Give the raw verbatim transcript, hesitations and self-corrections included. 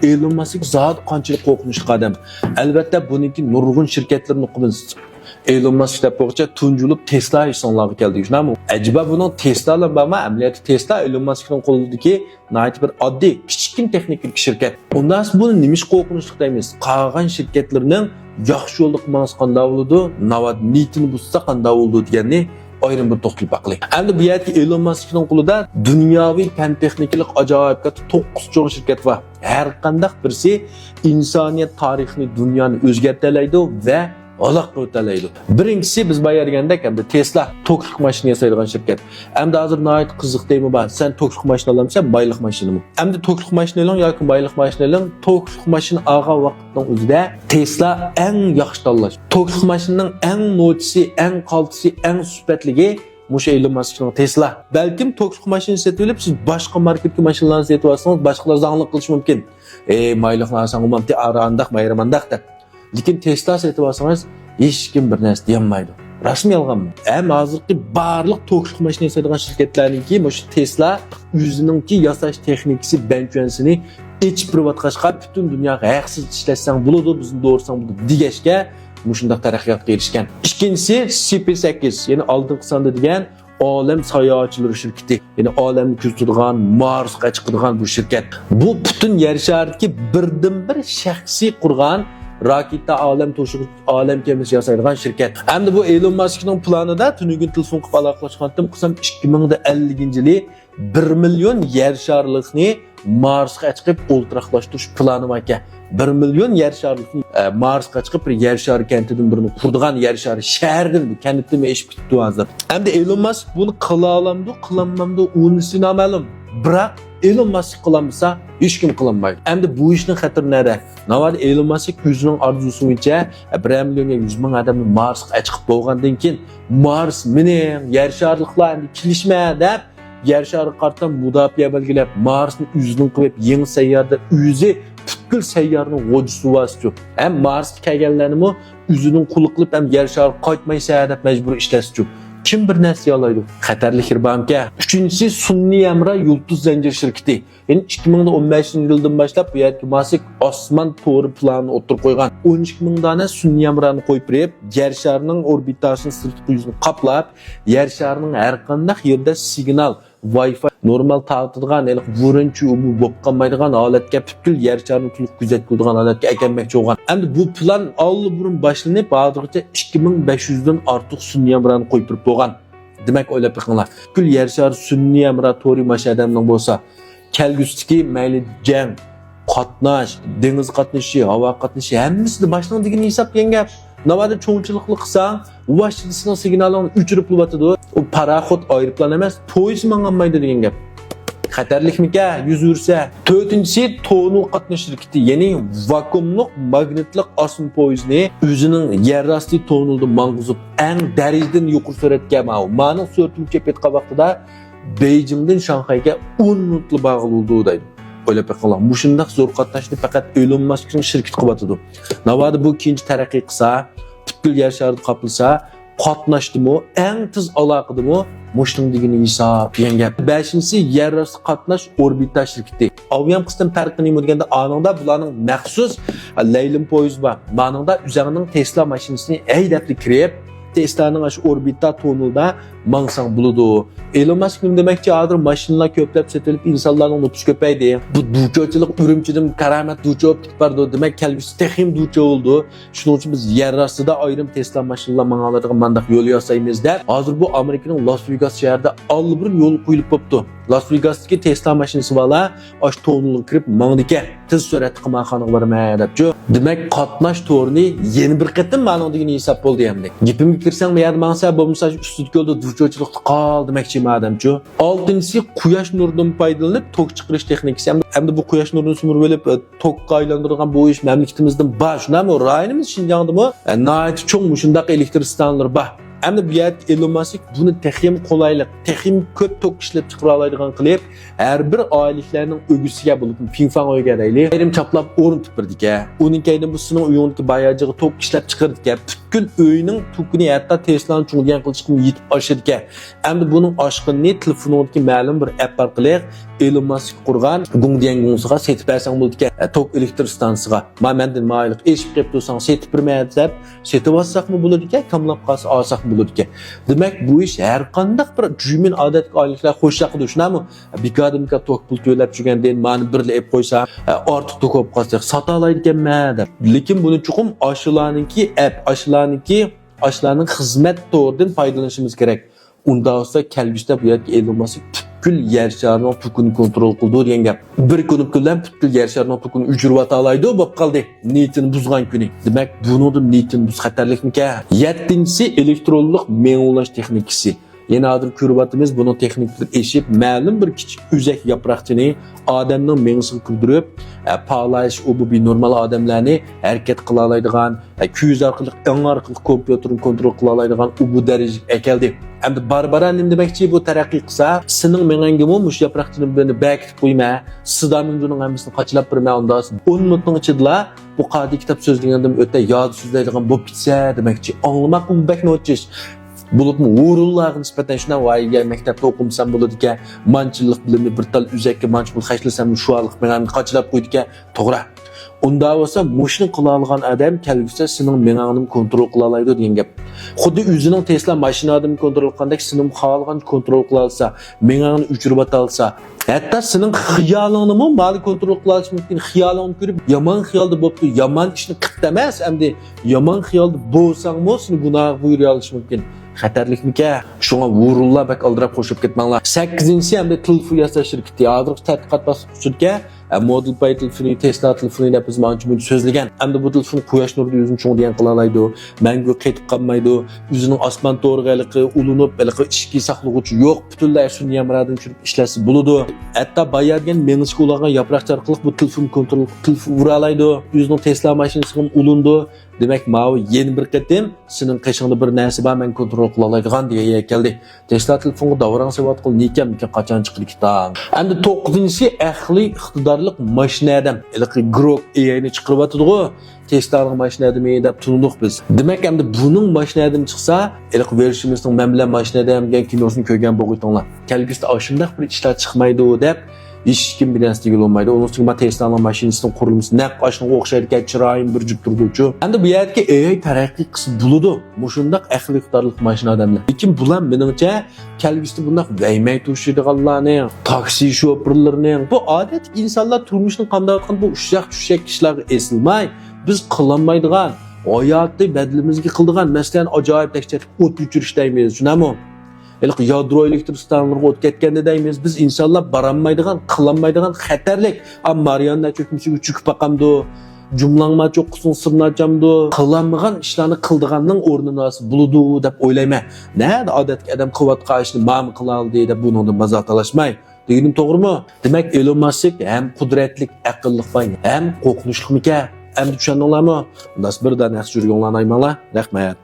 ئېلون ماسك زادى قانچىلىك قورقۇنچلۇق ئادەم. ئەلۋەتتە، بۇنىڭكى نۇرغۇن شىركەتلىرىنى ئوقۇمىسىز. ئېلون ماسك دەپ بولغۇچە تۇنجى بولۇپ تېسلا ئېسىڭلارغا كەلدى، شۇنداقمۇ؟ ئەجەبا بۇنىڭ تېسلا بىلەن بارمۇ؟ ئەمەلىيەتتە تېسلا ئېلون ماسكنىڭ قولىدىكى ناھايىتى بىر ئاددىي، كىچىككىنە تېخنىكىلىك شىركەت. ئۇنداق بۇنى نېمىشقا قورقۇنچلۇق دەيمىز؟ قالغان شىركەتلىرىنىڭ ياخشى يولدا قىلماڭسا قانداق بولىدۇ؟ ناۋادا نىيىتىنى بۇزسا قانداق بولىدۇ دېگەننى ئايرىم بىر توختىلىپ باقىلى. ئەمدى بۇ يەردىكى ئېلون ماسكنىڭ قولىدا دۇنياۋى پەن تېخنىكىلىق ئاجايىپ كاتتا توققۇز چوڭ شىركەت بار. ھەر قانداق بىرسى ئىنسانىيەت تارىخىنى، دۇنيانى ئۆزگەرتەلەيدۇ ۋە ھالاك قىلىۋېتەلەيدۇ. بىرىنچىسى، بىز بايا دېگەندەك، ئەمدى تېسلا، توكلۇق ماشىنا ياسايدىغان شىركەت. ئەمدى ھازىر ناھايىتى قىزىق تېما بار. سەن توكلۇق ماشىنا ئالامسەن، مايلىق ماشىنىمۇ؟ ئەمدى توكلۇق ماشىنا ئېلىڭ ياكى مايلىق ماشىنا ئېلىڭ، توكلۇق ماشىنا ئالغان ۋاقىتنىڭ ئۆزىدە تېسلا ئەڭ ياخشى تاللاش. توكلۇق ماشىنىنىڭ ئەڭ نوچىسى، ئەڭ قالتىسى، ئەڭ سۈپەتلىكى مۇشۇ ئېلون ماسكنىڭ تېسلا. بەلكىم توكلۇق ماشىنا سېتىۋېلىپ، سىز باشقا ماركېتتىكى ماشىنىلارنى سېتىۋالسىڭىز، باشقىلار زاڭلىق قىلىشى مۇمكىن. «ئەي، مايلىقنى ئالساڭ ئومامتى ئارا ئانداق، مايرىم ئانداق» دەپ. لېكىن تېسلا سېتىۋالسىڭىز، ھېچكىم بىر نەرسە دېيەلمەيدۇ. راستمۇ يالغانمۇ؟ ھەم ھازىرقى بارلىق توكلۇق ماشىنا ياسايدىغان شىركەتلەرنىڭكى مۇشۇ تېسلا ئۆزىنىڭكى ياساش تېخنىكىسى بەنچۈەنسىنى ئېچىپ بېرىۋاتقاچقا، پۈتۈن دۇنياغا ھەقسىز ئىشلەتسەڭ بولىدۇ، بىزنى دوغرىساڭ بولىدۇ دېگەچكە، مۇشۇنداق تەرەققىياتقا ئېرىشكەن. ئىككىنچىسى، سپېيس ئېكس، يەنى ئالدىنقى ساندا دېگەن ئالەم ساياھەتچىلىرى شىركىتى. يەنى ئالەمنى كۆزىتىدىغان، مارسقا چىقىدىغان بۇ شىركەت. بۇ پۈتۈن يەر شارىدىكى بىردىنبىر شەخسىي قۇرغان راكېتا، ئالەم توشۇغۇچ، ئالەم كېمىسى ياسايدىغان شىركەت. ئەمدى بۇ ئېلون ماسكنىڭ پىلانىدا تۈنۈگۈن تېلېفونغا ئالاقىلەشكەنتىم، قىلسام ئىككى مىڭ ئەللىكىنچى يىلى بىر مىليون يەر شارلىقنى مارسقا چىقىپ ئولتۇراقلاشتۇرۇش پىلانى باركەن. بىر مىليون يەر شارلىقنى، ئە، مارسقا چىقىپ بىر يەر شارى كەنتىدىن بىرنى قۇرىدىغان، يەر شارى شەھىرىدىن، بۇ كەنتتىنمۇ ئېشىپ كېتىپتۇ ھازىر. ئەمدى ئېلون ماسك بۇنى قىلالامدۇ، قىلالمامدۇ، ئۇنىسى نامەلۇم. بىراق ئېلون ماسك قىلالمىسا، ھېچكىم قىلالمايدۇ. ئەمدى بۇ ئىشنىڭ خەتىرى نەدە؟ ناۋادا ئېلون ماسك ئۆزىنىڭ ئارزۇسى بويىچە، ئە، بىرەر مىليون يا يۈز مىڭ ئادەمنى مارسقا چىقىپ بولغاندىن كېيىن، «مارس مېنىڭ، يەر شارلىقلار ئەمدى كېلىشمە» دەپ، يەر شارىغا قارىتا مۇداپىئە بەلگىلەپ، مارسنى ئۆزىنىڭ قىلىپ، يېڭى سەييارىدا ئۆزى پۈتكۈل سەييارىنىڭ غوجىسى بولۇۋالسىچۇ. ھەم مارسقا كەلگەنلەرنىمۇ ئۆزىنىڭ قۇلى قىلىپ، ھەم يەر شارىغا قايتمايسەن دەپ مەجبۇرىي ئىشلەتسىچۇ. كىم بىر نەرسە دېيەلەيدۇ؟ خەتەرلىك يېرى بارمىكەن؟ ئۈچىنچىسى، سۈنئىي ھەمراھ يۇلتۇز زەنجىرى شىركىتى. يەنى ئىككى مىڭ ئون بەشىنچى يىلدىن باشلاپ بۇ يەردىكى ماسك ئاسمان تورى پىلانىنى ئوتتۇرىغا قويغان. ئون ئىككى مىڭ دانە سۈنئىي ھەمراھنى قويۇپ بېرىپ، يەر شارىنىڭ ئوربىتاسىنىڭ سىرتقى يۈزىنى قاپلاپ، يەر شارىنىڭ ھەر قانداق يېرىدە سىگنال، ۋاي فاي، نورمال تارتىدىغان، ھېلىقى ۋۇرۇن چۇۋۇ بولۇپ قالمايدىغان ھالەتكە، پۈتكۈل يەر شارىنى تولۇق كۆزەتكۈلىدىغان ھالەتكە ئەكەلمەكچى بولغان. ئەمدى بۇ پىلان ئاللىبۇرۇن باشلىنىپ، ھازىرغىچە ئىككى مىڭ بەش يۈزدىن ئارتۇق سۈنئىي ھەمراھنى قويۇپ بېرىپ بولغان. دېمەك، ئويلاپ بېقىڭلار. پۈتكۈل يەر شارى سۈنئىي ھەمراھ تورى مانا شۇ ئادەمنىڭ بولسا، كەلگۈسىدىكى مەيلى جەڭ، قاتناش، دېڭىز قاتنىشى، ھاۋا قاتنىشى، ھەممىسىدە باشنىڭ دېگىنى ھېساب دېگەن گەپ. ناۋادا چوڭچىلىقلىق قىلساڭ، ۋاھشىدىسىنىڭ سىگنالىڭنى ئۆچۈرۈپلا باتىدۇ. ئۇ پاراخوت، ئايروپىلان ئەمەس، پويىز ماڭالمايدۇ دېگەن گەپ. خەتەرلىكمىكەن، يۈز بېرىسە؟ تۆتىنچىسى، تونېل قاتناش شىركىتى، يەنى ۋاكۇئۇملۇق ماگنىتلىق ئاسما پويىزنى ئۆزىنىڭ يەر ئاستى تونېلىدا ماڭغۇزۇپ، ئەڭ دەرىجىدىن يۇقىرى سۈرئەتكە ماۋۇ. مانىڭ سۈرئىتىنى كۆپەيتكەن ۋاقتىدا بېيجىڭدىن شاڭخەيگە ئون مىنۇتلا بارغىلى بولىدۇ دەيدۇ. ئويلاپ بېقىڭلار، مۇشۇنداق زور قاتناشنى پەقەت ئېلون ماسكنىڭ شىركىتى قىلىۋاتىدۇ. ناۋادا بۇ كېيىنچە تەرەققىي قىلسا، پۈتكۈل يەر شارىدا قاپلىسا، قاتناشتىمۇ، ئەڭ تېز ئالاقىدىمۇ مۇشۇنىڭ دېگىنى ھېساب دېگەن گەپ. بەشىنچىسى، يەر ئاستى قاتناش ئوربىتا شىركىتى. ئاۋۇ يەم قىستىن پەرقى نېمە دېگەندە، ئانىڭدا بۇلارنىڭ مەخسۇس لەيلىم پويىزى بار. مانىڭدا ئۆزەڭنىڭ تېسلا ماشىنىسىنى ھەيدەپلا كىرىپ، تېسلانىڭ ئاشۇ ئوربىتا تونېلىدا ماڭساڭ بولىدۇ. ئېلون ماسك نېمە دېمەكچى؟ ھازىر ماشىنىلار كۆپلەپ سېتىلىپ، ئىنسانلارنىڭ نوپۇسى كۆپەيدى. بۇ دۇچوچىلىق ئۈرۈمچىدىن كارامەت دۇچو بولۇپ كېتىپ بارىدۇ. دېمەك، كەلگۈسى تېخىمۇ دۇچو بولىدۇ. شۇنىڭ ئۈچۈن بىز يەر ئاستىدا ئايرىم تېسلا ماشىنىلار ماڭالايدىغان مانداق يول ياسايمىز دەپ، ھازىر بۇ ئامېرىكىنىڭ لاس ۋېگاس شەھىرىدە ئاللىبۇرۇن يول قويۇلۇپ بوپتۇ. لاس ۋېگاستىكى تېسلا ماشىنىسى بارلار ئاشۇ تونېلغا كىرىپ ماڭىدىكەن. تېز سۈرئەتتە قىمارخانىغا بارىمەن دەپچۇ. دېمەك، قاتناش تورىنى يەنە بىر قېتىم مانىڭ دېگىنى ھېساب بولدى ئەمدى. گېپىمگە كىرسەڭ، بۇ يەردە ماڭسا، بولمىسا ئۈستىدىكى يولدا دۇچوچىلىقتا قال دېمەكچىمەن ئادەمچۇ. ئالتىنچىسى، قۇياش نۇرىدىن پايدىلىنىپ توك چىقىرىش تېخنىكىسى. ئەمدى، ئەمدى بۇ قۇياش نۇرىنى سۈمۈرۈۋېلىپ، توكقا ئايلاندۇرىدىغان بۇ ئىش مەملىكىتىمىزدىمۇ بار، شۇنداقمۇ؟ رايونىمىز شىنجاڭدىمۇ، ئە، ناھايىتى چوڭ مۇشۇنداق ئېلېكتر ئىستانسىلىرى بار. ئەمدى بۇ يەردىكى ئېلون ماسك بۇنى تېخىمۇ قولايلىق، تېخىمۇ كۆپ توك ئىشلەپ چىقىرالايدىغان قىلىپ، ھەر بىر ئائىلىلەرنىڭ ئۆگزىسىگە، بولۇپمۇ پىڭفاڭ ئۆيگە دەيلى، ئايرىم چاپلاپ ئورنىتىپ بېرىدىكەن. ئۇنىڭ كەينىدىن بۇ سېنىڭ ئۆيۈڭدىكى باياجىغا توك ئىشلەپ چىقىرىدىكەن. پۈتكۈل ئۆينىڭ توكىنى ھەتتا تېسلانى چوڭ دېگەن قىلىشقىمۇ يېتىپ ئاشىدىكەن. ئەمدى بۇنىڭ ئاشقىنىنى تېلېفونۇڭدىكى مەلۇم بىر ئەپ ئارقىلىق ئېلون ماسك قۇرغان گۇڭدىيەن گۇڭسىغا سېتىپ بەرسەڭ بولىدىكەن، ئە، توك ئېلېكتر ستانسىسىغا. ما مەندىن مايىلىق ئېشىپ قېپتۇ، ساڭا سېتىپ بېرىمەن دەپ سېتىۋالساقمۇ بولىدىكەن، كاملاپ قالسا ئالساقمۇ بولىدىكەن. دېمەك، بۇ ئىش ھەر قانداق بىر جۈمىن ئادەتتىكى ئائىلىلەر خوشلۇق قىلىدۇ، شۇنداقمۇ؟ بىكاردىن بىكار توك پۇل تۆلەپ يۈرگەندىن مانى بىرلا ئېلىپ قويسا، ئە، ئارتۇق توك بولۇپ قالسا ساتالايدىكەنمەن دەپ. لېكىن بۇنى چوقۇم ئاشۇلارنىڭكى ئەپ، ئاشۇلارنىڭكى، ئاشۇلارنىڭ خىزمەت تورىدىن پايدىلىنىشىمىز كېرەك. ئۇنداق بولسا كەلگۈسىدە بۇ يەردىكى ئېلون ماسك پۈتكۈل يەر شارىنىڭ توكىنى كونترول قىلىدۇ دېگەن گەپ. بىر كۈنى بىلەن پۈتكۈل يەر شارىنىڭ توكىنى ئۆچۈرۈۋېتەلايدۇ، بولۇپ قالدى. نىيىتىنى بۇزغان كۈنى. دېمەك، بۇنىڭدىن نىيىتىنى بۇز خەتەرلىكمىكەن؟ يەتتىنچىسى، ئېلېكترونلۇق مېڭە ئۇلاش تېخنىكىسى. يەنە ھازىر كۆرۈۋاتىمىز، بۇنىڭ تېخنىكىسى ئېشىپ، مەلۇم بىر كىچىك ئۈزەك ياپراقچىنى ئادەمنىڭ مېڭىسىغا كىردۈرۈپ، ئە، پالاش، ئۇ بۇ نورمال ئادەملەرنى ھەرىكەت قىلالايدىغان، ئە، كۆز ئارقىلىق، ئېڭ ئارقىلىق كومپيۇتېرنى كونترول قىلالايدىغان ئۇ بۇ دەرىجىگە ئەكەلدى. ئەمدى بارا-بارا نېمە دېمەكچى، بۇ تەرەققىي قىلسا، سېنىڭ مېڭەڭگىمۇ مۇشۇ ياپراقچىنى بىرنى بەركىتىپ قويىمەن، سىدامىنجۇنىڭ ھەممىسىنى قاچىلاپ بېرىمەن، ئۇنداق ئون مىنۇتنىڭ ئىچىدىلا بۇ قادىكى كىتاب سۆزلىگەندىن ئۆتە ياد سۆزلەيدىغان بولۇپ كېتىسە دېمەكچى. ئاڭلىماق بەكمۇ ئوچۇش. بولۇپمۇ ھۇرۇنلارغا نىسبەتەن شۇنداق، ۋاي، يا مەكتەپتە ئوقۇمىسام بولىدىكەن، مانچىلىق بىلىمنى بىر تال ئۈزەككە مانچە پۇل خەجلىسەم، شۇ ئارقىلىق مېڭەمنى قاچىلاپ قويىدىكەن. توغرا. ئۇنداق بولسا، مۇشۇنى قىلالىغان ئادەم كەلگۈسىدە سېنىڭ مېڭەڭنىمۇ كونترول قىلالايدۇ دېگەن گەپ. خۇددى ئۆزىنىڭ تېسلا ماشىنا ئادىمى كونترول قىلغاندەك، سېنىمۇ خالىغانچە كونترول قىلالىسا، مېڭەڭنى ئۆچۈرۈۋېتالىسا، ھەتتا سېنىڭ خىيالىڭنىمۇ مالى كونترول قىلالىشى مۇمكىن. خىيالىڭنى كۆرۈپ، يامان خىيالدا بوپتۇ، يامان ئىشنى قىپتۇ ئەمەس، ئەمدى يامان خىيالدا بولساڭمۇ، سېنى گۇناھقا بۇيرۇيالىشى مۇمكىن. خەتەرلىكمىكەن؟ شۇڭا ھۇرۇنلار بەك ئالدىراپ خوش بولۇپ كەتمەڭلار. سەككىزىنچىسى، ئەمدى تېلېفون ياساش شىركىتى. ھازىرقى تەتقىقات باسقۇچىدىكەن، ئە، مودېل پاي تېلېفونى، تېسلا تېلېفونى دەپ بىز ئانچە مۇنچە سۆزلىگەن. ئەمدى بۇ تېلېفون قۇياش نۇرىدا ئۆزىنى چوڭ دېگەن قىلالايدۇ. مەڭگۈ قېتىپ قالمايدۇ. ئۆزىنىڭ ئاسمان تورىغا ھېلىقى ئۇلىنىپ، ھېلىقى ئىچكى ساقلىغۇچى يوق. پۈتۈنلەي سۈنئىي ھەمراھدىن چۈشۈرۈپ ئىشلەتسە بولىدۇ. ھەتتا بايا دېگەن مېڭىسىگە ئۇلانغان ياپراقچە ئارقىلىق بۇ تېلېفون كونترول، تېلېفون ئۇرالايدۇ. ئۆزىنىڭ تېسلا ماشىنىسىغىمۇ ئۇلىنىدۇ. دېمەك، ماۋۇ يەنە بىر قېتىم سېنىڭ قېشىڭدا بىر نەرسە بار، مەن كونترول قىلالايدىغان دېگەن يەرگە كەلدى. تېسلا تېلېفونغا داۋراڭ سېلىۋاتقىلى نېكەممىكىن، قاچان چىقىدىكىن؟ ئەمدى توققۇزىنچىسى، ئەقلىي ئىقتىدارلىق ماشىنا ئادەم. ھېلىقى گروك ئېئاينى چىقىرىۋاتىدىغۇ، تېسلانىڭ ماشىنا ئادىمى دەپ تونۇدۇق بىز. دېمەك، ئەمدى بۇنىڭ ماشىنا ئادىمى چىقسا، ھېلىقى ۋېل سمىتنىڭ مەن بىلەن ماشىنا ئادەم دېگەن كىنوسىنى كۆرگەن بولغىيتىڭلار. كەلگۈسىدە ئاشۇنداق بىر ئىشلار چىقمايدۇ دەپ، ھېچكىم بىر نەرسە دېگىلى بولمايدۇ. ئۇنىڭ ئۈستىگە ما تېسلانىڭ ماشىنىسىنىڭ قۇرۇلمىسى نەق ئاشۇنىڭغا ئوخشايدىكەن، چىرايىمۇ بىر جۈپ تۇرىدۇچۇ. ئەمدى بۇ يەردىكى ئېئاي تەرەققىي قىلسا بولىدۇ. مۇشۇنداق ئەقلىي ئىقتىدارلىق ماشىنا ئادەملەر. لېكىن بۇلار مېنىڭچە كەلگۈسىدە بۇنداق ۋەيمەي تۇرۇشىدىغانلارنىڭ، تاكسى شوپۇرلىرىنىڭ، بۇ ئادەتتىكى ئىنسانلار تۇرمۇشنى قامداۋاتقان بۇ ئۇششاق چۈششەك ئىشلارغا ئېسىلماي، بىز قىلالمايدىغان، ھاياتىي بەدىلىمىزگە قىلىدىغان، مەسىلەن، ئاجايىپ دەھشەتلىك ئوت ئۆچۈرۈش دەيمىز، شۇنداقمۇ؟ ھېلىقى يادرو ئېلېكتر ئىستانسىلىرىغا ئوت كەتكەندە دەيمىز، بىز ئىنسانلار بارالمايدىغان، قىلالمايدىغان خەتەرلىك، ئا، مارىياننا چۆكمىسىگە چۆكۈپ باقامدۇ؟ جۇملاڭما چوققىسىنىڭ سىرىنى ئاچامدۇ؟ قىلالمىغان ئىشلارنى قىلىدىغاننىڭ ئورنىنى ئالسا بولىدۇ دەپ ئويلايمەن. نەدە ئادەتتىكى ئادەم قىلىۋاتقان ئىشنى ماما قىلالىدى دەپ بۇنىڭدىن مازاق تالاشماي. دېگىنىم توغرىمۇ؟ دېمەك، ئېلون ماسك ھەم قۇدرەتلىك، ئەقىللىق باي، ھەم قورقۇنچلۇقمىكەن؟ ئەمدى چۈشەندىڭلارمۇ؟ ئۇنداق بىر دانە ياخشى يۈرگۈڭلارنى ئايىماڭلار. رەھمەت.